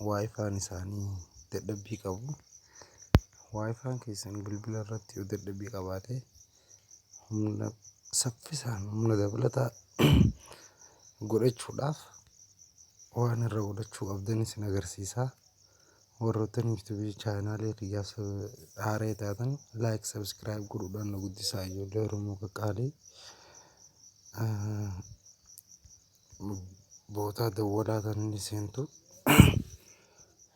WiFi'n isaanii dadhabbii qabu. WiFi'n keessan bilbila irratti yoo dadhabbii qabaate, humna saffisaan humna dabalataa godhachuudhaaf waan irra godhachuu qabdan isin agarsiisa. Warroottan YouTube channelii kiyyaaf haaree taatan, like, subscribe godhuudhaan nu guddisaa, ijoollee Oromoo qaqqaalii. Bootaa dawwalaa tan inni seentu,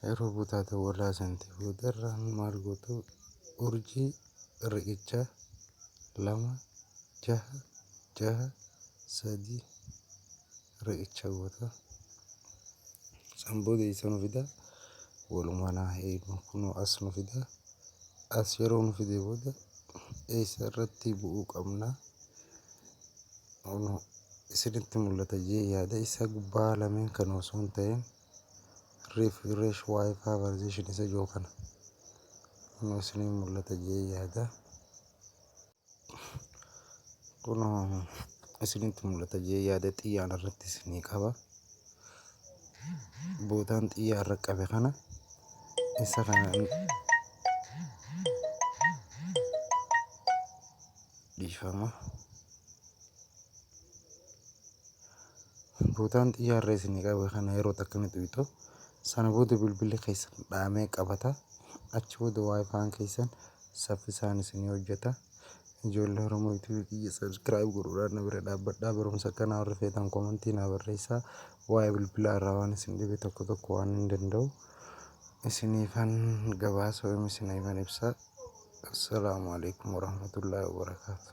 yeroo bootaa dawwalaa seente boodarraan maal gootu? Urjii riqicha 2663 riqicha goota. San booda isa nu fida, walumaa naa eegnu. Kunoo as nu fida. As yeroo nu fide booda eessa irratti bu'uu qabna? Kunoo isinitti mul'ata jee yaada. Isa gubbaa lameen kan osoo hin ta'in, refresh WiFi version isa jiru kana. Kunoo isinii mul'ata jee yaada. Kunoo isinitti mul'ata jee yaada. Xiyyaan irratti isinii qaba. Bootaan xiyyaa irra qabe kana, isa kana, dhiifama. Bootaan xiyyaa irra isinii qabe kana yeroo takka ni tuqxu. Sana booda bilbilli keessan dhaamee qabata. Achi booda WiFi'n keessan saffisaan isinii hojjeta. Ijoollee Oromoo, YouTube kiyya subscribe godhuudhaan na bira dhaabbadhaa. Barumsa akkanaa warri feetan commentii naa barreessaa. Waa'ee bilbilaa irraa waan isin dhibe tokko tokko waan hin danda'u isiniifan gabaasa yookiin isiniifan ibsa. Assalaamu alaikum warahmatullaahi wabarakaatu.